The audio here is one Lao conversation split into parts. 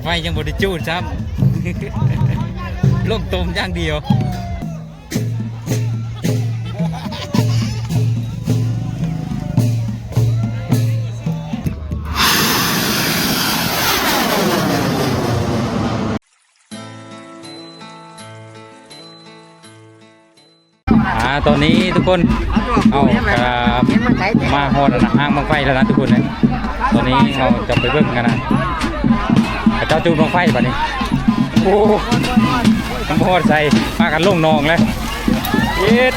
ໄຟຍັງບໍ່ໄດ້ຈູດຊ້ຳ ລົງຕົມຢ່າງດຽວ. ອ່າ ຕອນນີ້ທຸກຄົນ ເຮົາກະມາຮອດອັນນະ ຫ້າງບັ້ງໄຟແລ້ວນະທຸກຄົນເອີຍ. ຕອນນີ້ເຮົາຈະໄປເບິ່ງກັນນະ ເຂົາເຈົ້າຈູດບັ້ງໄຟບາດນີ້. ໂອ້ ມັນບໍ່ຮອດໃສ ພາກັນລົງໜອງເລີຍ. ເຮັດ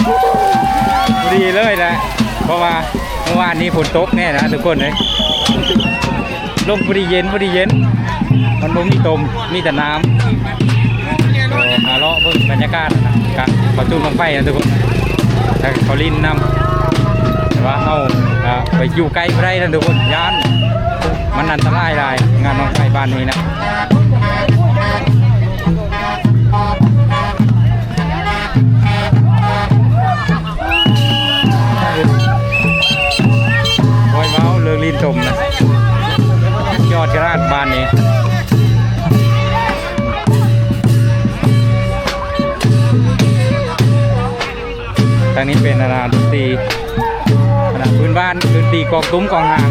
ພໍດີເລີຍແຫຼະ ເພາະວ່າມື້ວານນີ້ຝົນຕົກແນ່ນະທຸກຄົນເອີຍ. ລົງພໍດີເຢັນ ພໍດີເຢັນ ມັນບໍ່ມີຕົມ ມີແຕ່ນ້ຳ. ເອີ ມາເລາະເບິ່ງບັນຍາກາດນະ ກະເຂົາຈູດບັ້ງໄຟນະທຸກຄົນ ແລ້ວເຂົາຫຼິ້ນນຳ. ແຕ່ວ່າເຮົາ ອ່າ ໄປຢູ່ໃກ້ບໍ່ໄດ້ນະທຸກຄົນ ຢ້ານ ມັນອັນຕະລາຍຫຼາຍ ງານບັ້ງໄຟບ້ານນີ້ນະ. ໂອ້ຍ ເວົ້າເລື່ອງຫຼິ້ນຕົມນະ ຍອດຂະໜາດບ້ານນີ້. ທາງນີ້ເປັນ ອັນນະ ດົນຕີ ອັນນະ ພື້ນບ້ານ ດົນຕີກອງຕຸ້ມກອງຫາງ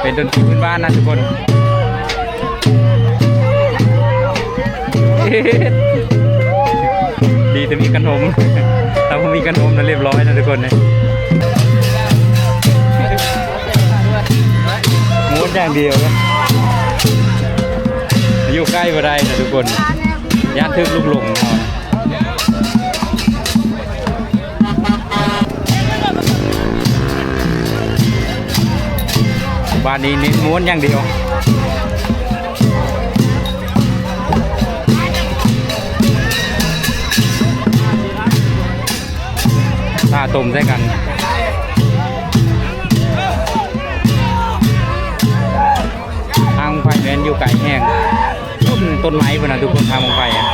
ເປັນດົນຕີພື້ນບ້ານນະທຸກຄົນ. ດີແຕ່ມີຂະໜົມ ຖ້າບໍ່ມີຂະໜົມນະ ລຽບຮ້ອຍນະທຸກຄົນເອີຍ. ມ້ວນຢ່າງດຽວເລີຍ ຢູ່ໃກ້ບໍ່ໄດ້ນະທຸກຄົນ ຢ້ານຖືກລູກຫຼົງເຮົາ. ບ້ານນີ້ເນັ້ນມ່ວນຢ່າງດຽວ. ຖ້າຕົມໃສ່ກັນ ທາງໄຟແມ່ນຢູ່ໄກແຮງ ຕົ້ນ ຕົ້ນໄມ້ພຸ້ນນະທຸກຄົນ ທາງໄຟອະ.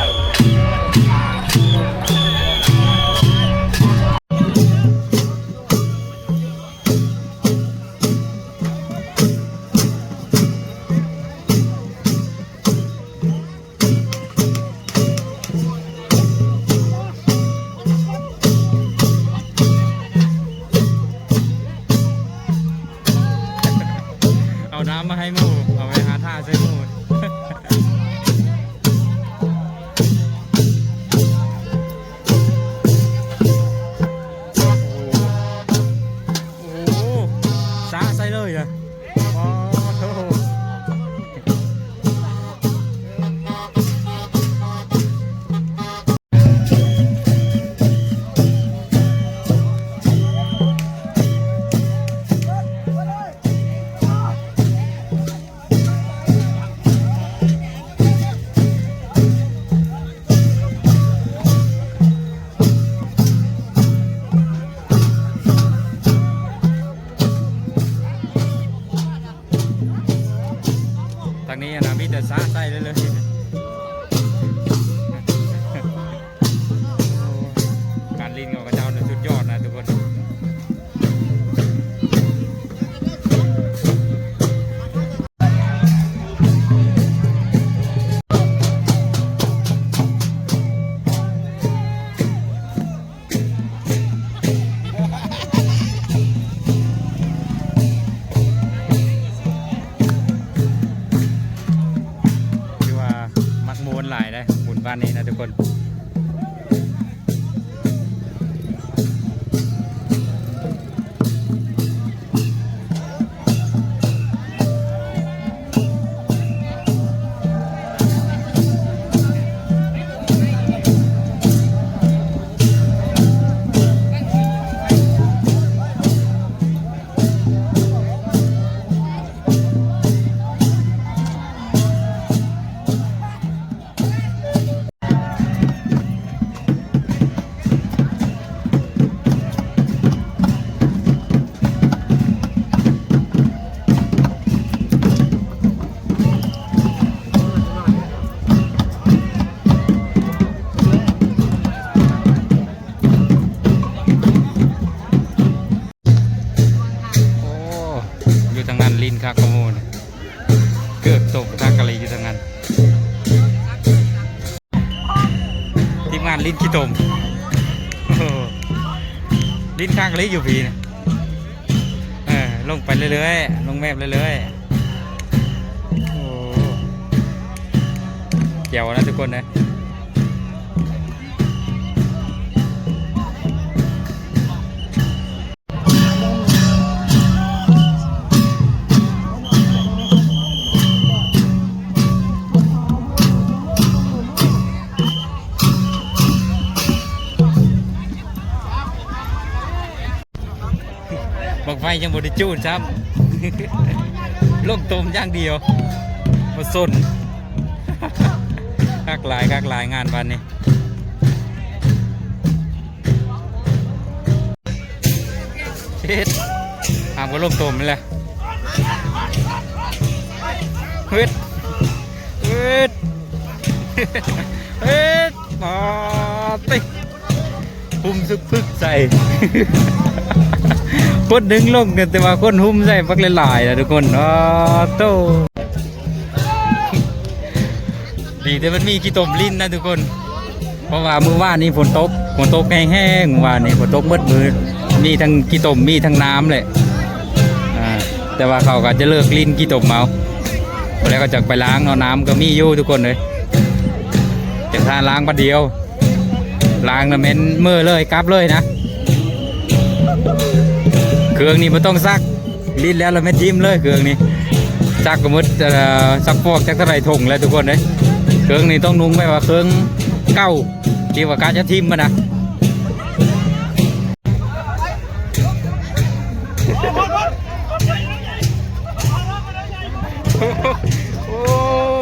ເອົານ້ຳມາໃຫ້ໝູ່ ເອົາໄປຫາທ່າໃສ່ໝູ່. ໂອ້ ສະໃສ່ເລີຍນະ ປາໂທ້. ທາງນີ້ນະ ມີແຕ່ສະໃສ່ເລີຍ ການຫຼິ້ນຂອງເຂົາເຈົ້ານີ້ສຸດຍອດນະທຸກຄົນ. ຖືວ່າມັກມ່ວນຫຼາຍເດ້ ບຸນບ້ານນີ້ນະທຸກຄົນ. ໂອ້ ຢູ່ທາງນັ້ນຫຼິ້ນຄັກກວ່າໝູ່. ເກີບຕົກທັກກະລີຢູ່ທາງນັ້ນ ທີມງານຫຼິ້ນຂີ້ຕົມ. ໂອ້ໂຫ ຫຼິ້ນຄັກອີ່ຫຼີຢູ່ພີ້ນະ. ເອີ ລົງໄປເລື້ອຍໆ ລົງແມບເລື້ອຍໆ. ໂອ້ ແຈ່ວນະທຸກຄົນເອີຍ. ບັ້ງໄຟຍັງບໍ່ໄດ້ຈູດຊ້ຳ ລົງຕົມຢ່າງດຽວ ບໍ່ສົນ. ຄັກຫຼາຍ ຄັກຫຼາຍ ງານວັນນີ້. ເຮັດ ຫາມກໍລົງຕົມນີ້ແຫຼະ. ເຮັດ ເຮັດ ເຮັດ ປາຕິ ຫຸ້ມຊຶກຜຶກໃສ່ ຄົນດຶງລົງກັນ ແຕ່ວ່າຄົນຫຸ້ມໃສ່ບັກຫຼາຍໆນະທຸກຄົນ. ອໍ ໂຕ ດີແຕ່ມັນມີຂີ້ຕົມຫຼິ້ນນະທຸກຄົນ ເພາະວ່າມື້ວານນີ້ຝົນຕົກ ຝົນຕົກແຮງໆ ມື້ວານນີ້ຝົນຕົກໝົດມື້ ມີທັງຂີ້ຕົມ ມີທັງນ້ຳແຫຼະ. ອ່າ ແຕ່ວ່າເຂົາກໍຈະເລີກຫຼິ້ນຂີ້ຕົມເອົາ ແລ້ວກໍຈະໄປລ້າງເນາະ. ນ້ຳກໍມີຢູ່ທຸກຄົນເອີຍ ຈັ່ງຖ້າລ້າງບາດດຽວ ລ້າງນະແມ່ນເມືອເລີຍ ກັບເລີຍນະ. ເຄື່ອງນີ້ບໍ່ຕ້ອງຊັກ ຫຼິ້ນແລ້ວລະແມ່ນຖິ້ມເລີຍເຄື່ອງນີ້. ຊັກກໍໝົດ ເອີ ຊັກຟອກຈັກເທົ່າໃດຖົງແລ້ວທຸກຄົນເອີຍ. ເຄື່ອງນີ້ຕ້ອງນຸ່ງແບບວ່າເຄື່ອງເກົ່າ ທີ່ວ່າກະຈະຖິ້ມຫັ້ນນະ. ໂອ້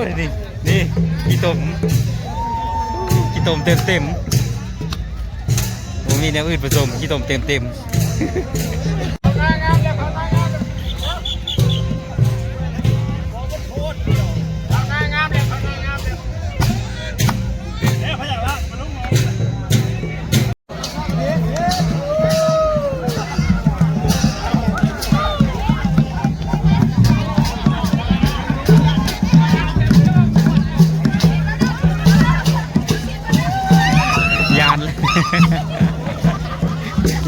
ຍ ນີ້ ນີ້ ຂີ້ຕົມ ຂີ້ຕົມເຕັມໆ ບໍ່ມີແນວອື່ນປະສົມ ຂີ້ຕົມເຕັມໆ. ຢ້ານ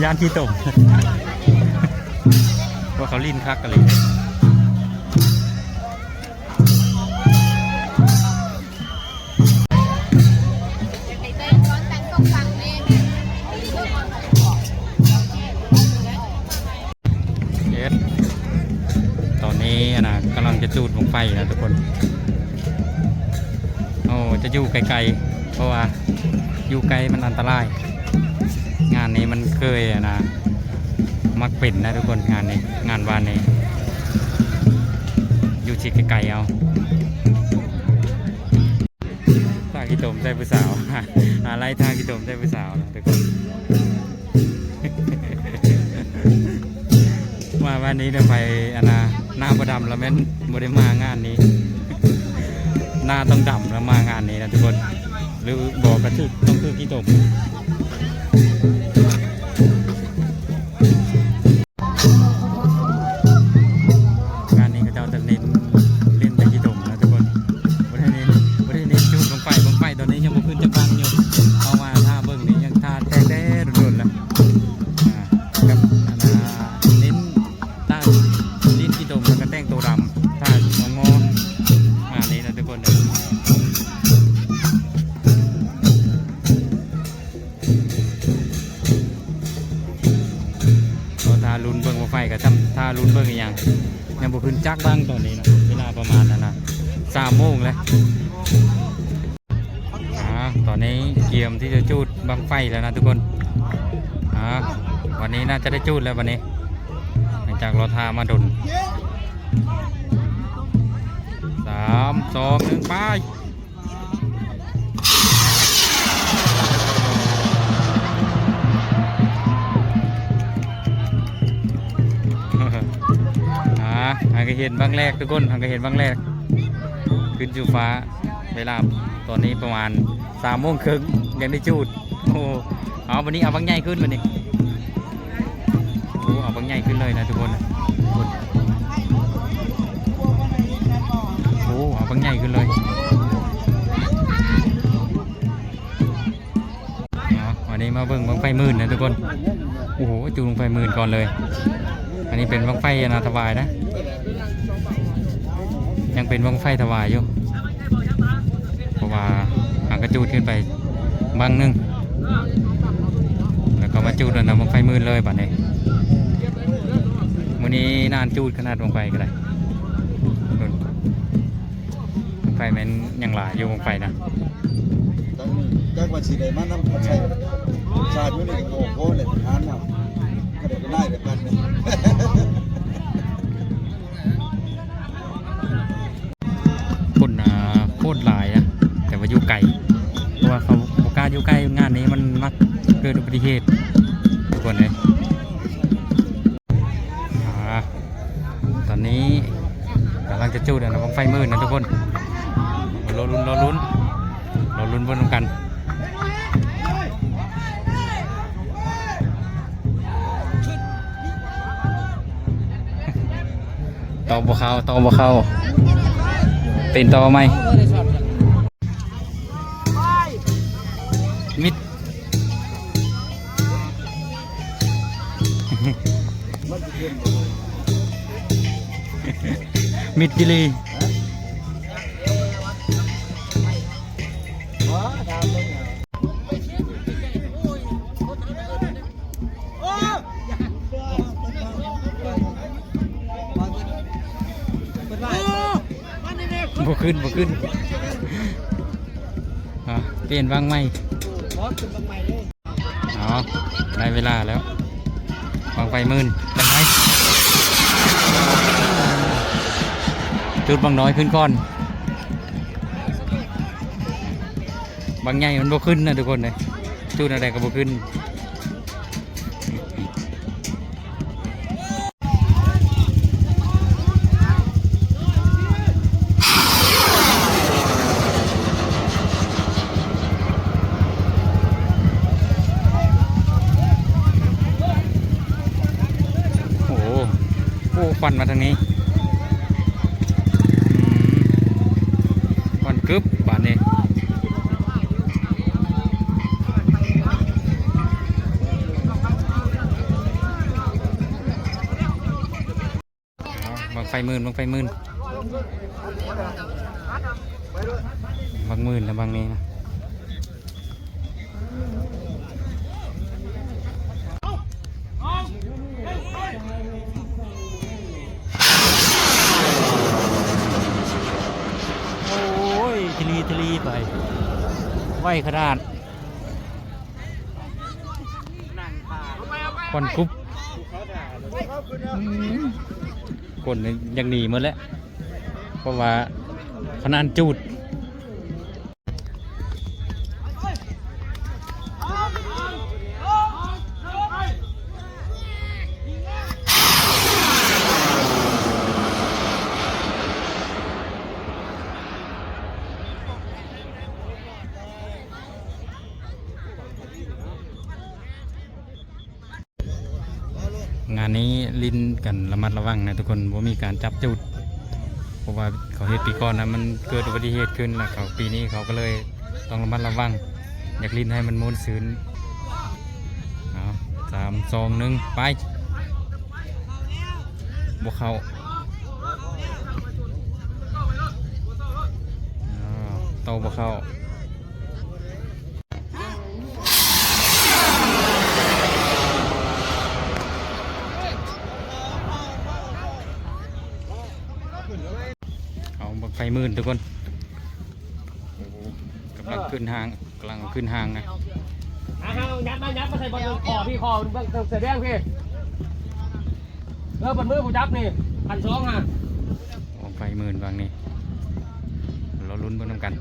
ຢ້ານຂີ້ຕົມ ວ່າເຂົາຫຼິ້ນຄັກກະລີ. ເຮັດ ຕອນນີ້ຫັ້ນນະ ກຳລັງຈະຈູດບັ້ງໄຟນະທຸກຄົນ. ໂອ້ ຈະຢູ່ໄກໆ ເພາະວ່າຢູ່ໃກ້ມັນອັນຕະລາຍ. ງານນີ້ມັນເຄີຍຫັ້ນນະ ມັກເປັນນະທຸກຄົນ ງານນີ້ ງານວານນີ້ ຢູ່ທີ່ໄກໆເອົາ. ຖ້າຂີ້ຕົມໃສ່ຜູ້ສາວ ອາໄລຖ້າຂີ້ຕົມໃສ່ຜູ້ສາວນະທຸກຄົນ. ມາວານນີ້ນະ ໄປອັນນາ ໜ້າບໍ່ດຳລະແມ່ນບໍ່ໄດ້ມາງານນີ້ ໜ້າຕ້ອງດຳລະມາງານນີ້ນະທຸກຄົນ ຫຼືບໍ່ກະຖືກ ຕ້ອງຖືກຂີ້ຕົມ. ງານນີ້ເຂົາເຈົ້າຈະເນັ້ນຫຼິ້ນແຕ່ຂີ້ຕົມນະທຸກຄົນ ບໍ່ໄດ້ເນັ້ນ ບໍ່ໄດ້ເນັ້ນຈູດບັ້ງໄຟ. ບັ້ງໄຟຕອນນີ້ຍັງບໍ່ຂຶ້ນຈັກບັ້ງຢູ່ ເພາະວ່າຖ້າເບິ່ງນີ້ຍັງຖ້າແຕ່ແຕ່ດົນໆລະ ອ່າ ກັບອັນນາ ເນັ້ນ ຖ້າຫຼິ້ນຂີ້ຕົມແລ້ວກໍແຕ່ງໂຕດຳ ຖ້າງໍໆ ງານນີ້ນະທຸກຄົນເດີ. ກໍຖ້າລຸ້ນເບິ່ງບັ້ງໄຟ ກໍຊ່ຳຖ້າລຸ້ນເບິ່ງອີ່ຫຍັງ ຍັງບໍ່ຂຶ້ນຈັກບັ້ງຕອນນີ້ນະ ເວລາປະມານນັ້ນນະ ສາມໂມງແລ້ວ. ອ່າ ຕອນນີ້ກຽມທີ່ຈະຈູດບັ້ງໄຟແລ້ວນະທຸກຄົນ. ອ່າ ວັນນີ້ໜ້າຈະໄດ້ຈູດແລ້ວບັດນີ້ ຫຼັງຈາກລໍຖ້າມາດົນ. ສາມ ສອງ ໜຶ່ງ ໄປ. ອ່າ ຫາກະເຫັນບັ້ງແລກທຸກຄົນ ຫາກະເຫັນບັ້ງແລກ ຂຶ້ນສູ່ຟ້າ. ເວລາຕອນນີ້ປະມານສາມໂມງເຄິ່ງ ຍັງໄດ້ຈູດ. ໂອ້ ເອົາ ບັດນີ້ເອົາບັ້ງໃຫຍ່ຂຶ້ນບັດນີ້. ໂອ້ ເອົາບັ້ງໃຫຍ່ຂຶ້ນເລີຍນະທຸກຄົນ. ເບິ່ງບັ້ງໄຟໝື່ນນະທຸກຄົນ. ໂອ້ໂຫ ຈູດບັ້ງໄຟໝື່ນກ່ອນເລີຍ. ອັນນີ້ເປັນບັ້ງໄຟອັນນາຖວາຍນະ ຍັງເປັນບັ້ງໄຟຖວາຍຢູ່ ເພາະວ່າຫາກະຈູດຂຶ້ນໄປບັ້ງໜຶ່ງ ແລ້ວກໍມາຈູດອັນນະບັ້ງໄຟໝື່ນເລີຍບາດນີ້. ມື້ນີ້ນານຈູດຂະໜາດບັ້ງໄຟກໍໄດ້. ບັ້ງໄຟແມ່ນຍັງຫຼາຍຢູ່ບັ້ງໄຟນະ. ຈັກວ່າຊິໄດ້ມານຳໃຊ້ຊາດຢູ່ນີ້ກໍບໍ່ພໍແລ້ວ ຫານຳກໍໄດ້ໄປນາຍແບບນັ້ນ. ຄົນ ອ່າ ໂຄດຫຼາຍນະ ແຕ່ວ່າຢູ່ໄກ ເພາະວ່າເຂົາບໍ່ກ້າຢູ່ໃກ້. ງານນີ້ມັນມັກເກີດອຸບັດຕິເຫດທຸກຄົນເອີຍ. ອ່າ ຕອນນີ້ກຳລັງຈະຈູດອັນນະບັ້ງໄຟໝື່ນນະທຸກຄົນ. ລໍລຸ້ນ ລໍລຸ້ນ ລໍລຸ້ນເບິ່ງນຳກັນ. ຕອບບໍ່ເຂົ້າ ຕອບບໍ່ເຂົ້າ ເປັນຕໍ່ໃໝ່. ມິດ ມິດອີ່ຫຼີ. ບໍ່ຂຶ້ນ ບໍ່ຂຶ້ນ. ອ່າ ປ່ຽນບັ້ງໃໝ່. ອໍ ໄດ້ເວລາແລ້ວ ບັ້ງໄຟໝື່ນ ຈັ່ງໃດ ຈູດບັ້ງນ້ອຍຂຶ້ນກ່ອນ. ບັ້ງໃຫຍ່ມັນບໍ່ຂຶ້ນນະທຸກຄົນເອີຍ ຈູດແນວໃດກໍບໍ່ຂຶ້ນ. ໂອ້ ໂອ້ ຄວັນມາທາງນີ້. ອືມ ຄວັນກຶບບາດນີ້. ບັ້ງໄຟໝື່ນ ບັ້ງໄຟໝື່ນ ບັ້ງໝື່ນນະ ບັ້ງນີ້ນະ. ໂອ້ຍ ທະລີ ທະລີໄປ ໄວຂະໜາດ. ຄວັນກຸບ ອືມ ຄົນນີ້ຢາກໜີໝົດແຫຼະ ເພາະວ່າຂະໜາດຈູດ. ງານນີ້ຫຼິ້ນກັນລະມັດລະວັງນະທຸກຄົນ ບໍ່ມີການຈັບຈູດ ເພາະວ່າເຂົາເຮັດປີກ່ອນນະ ມັນເກີດອຸບັດຕິເຫດຂຶ້ນ ແລ້ວເຂົາ ປີນີ້ເຂົາກໍເລີຍຕ້ອງລະມັດລະວັງ ຢາກຫຼິ້ນໃຫ້ມັນມ່ວນຊື່ນ. ເອົາ ສາມ ສອງ ໜຶ່ງ ໄປ. ບໍ່ເຂົ້າ ເອົາ ໂຕບໍ່ເຂົ້າ. ເອົາບັ້ງໄຟໝື່ນທຸກຄົນ ໂອ້ໂຫ ກຳລັງຂຶ້ນຫ້າງ ກຳລັງເອົາຂຶ້ນຫ້າງນະ. ອ່າ ຍັບມາ ຍັບມາໃສ່ບ່ອນຄໍພີ່ ຄໍເບິ່ງເສື້ອແດງພີ່. ເອີ ບັດມືຜູ້ຈັບນີ້ ພັນສອງຫັ້ນ. ບັ້ງໄຟໝື່ນບັ້ງນີ້ ລໍລຸ້ນເບິ່ງນຳກັນ.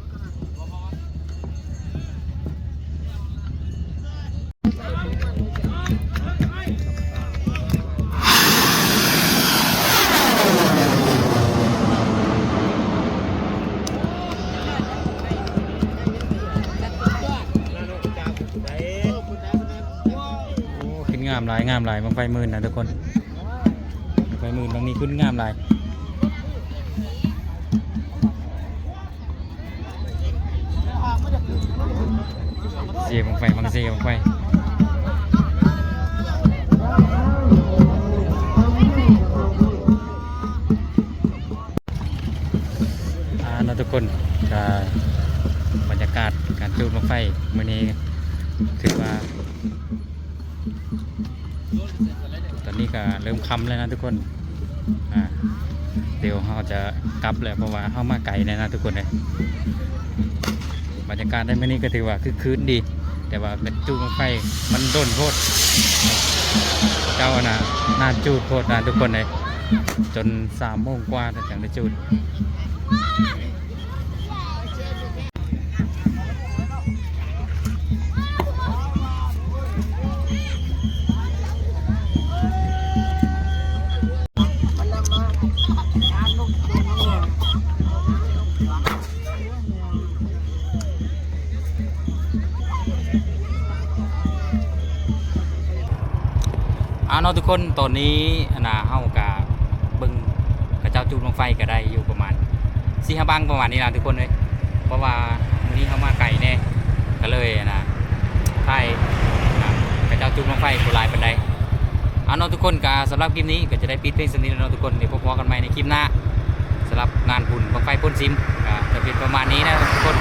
ໂອ້ ຂຶ້ນງາມຫຼາຍ ງາມຫຼາຍ ບັ້ງໄຟໝື່ນນະທຸກຄົນ. ບັ້ງໄຟໝື່ນບັ້ງນີ້ຂຶ້ນງາມຫຼາຍ. ເຊບັ້ງໄຟ ບັ້ງເຊບັ້ງໄຟ. ມື້ນີ້ຖືວ່າ ຕອນນີ້ກໍເລີ່ມຄ່ຳແລ້ວນະທຸກຄົນ ອ່າ ດຽວເຮົາຈະກັບແລ້ວ ເພາະວ່າເຮົາມາໄກແລ້ວນະທຸກຄົນເອີຍ. ບັນຍາກາດໃນມື້ນີ້ກໍຖືວ່າຄຶກຄື້ນດີ ແຕ່ວ່າກະຈູດບັ້ງໄຟມັນດົນໂພດ ເຈົ້ານະ ນານຈູດໂພດນະທຸກຄົນເອີຍ ຈົນສາມໂມງກວ່າແລ້ວຈັ່ງໄດ້ຈູດ. ເອົາເນາະທຸກຄົນ ຕອນນີ້ອັນນ່າ ເຮົາກະເບິ່ງເຂົາເຈົ້າຈູດບັ້ງໄຟກະໄດ້ຢູ່ປະມານສີ່ຫ້າບັ້ງປະມານນີ້ລະທຸກຄົນເອີຍ ເພາະວ່າມື້ນີ້ເຮົາມາໄກແດ່ ກະເລີຍອັນນ່າ ຖ່າຍ ອ່າ ເຂົາເຈົ້າຈູດບັ້ງໄຟບໍ່ຫຼາຍປານໃດ. ເອົາເນາະທຸກຄົນ ກະສຳລັບຄລິບນີ້ກະຈະໄດ້ປິດພຽງສ່ຳນີ້ແລ້ວເນາະທຸກຄົນ ດຽວພົບພໍ້ກັນໃໝ່ໃນຄລິບໜ້າ ສຳລັບງານບຸນບັ້ງໄຟໂພນຊິມ ກະຈະເປັນປະມານນີ້ນະທຸກຄົນ.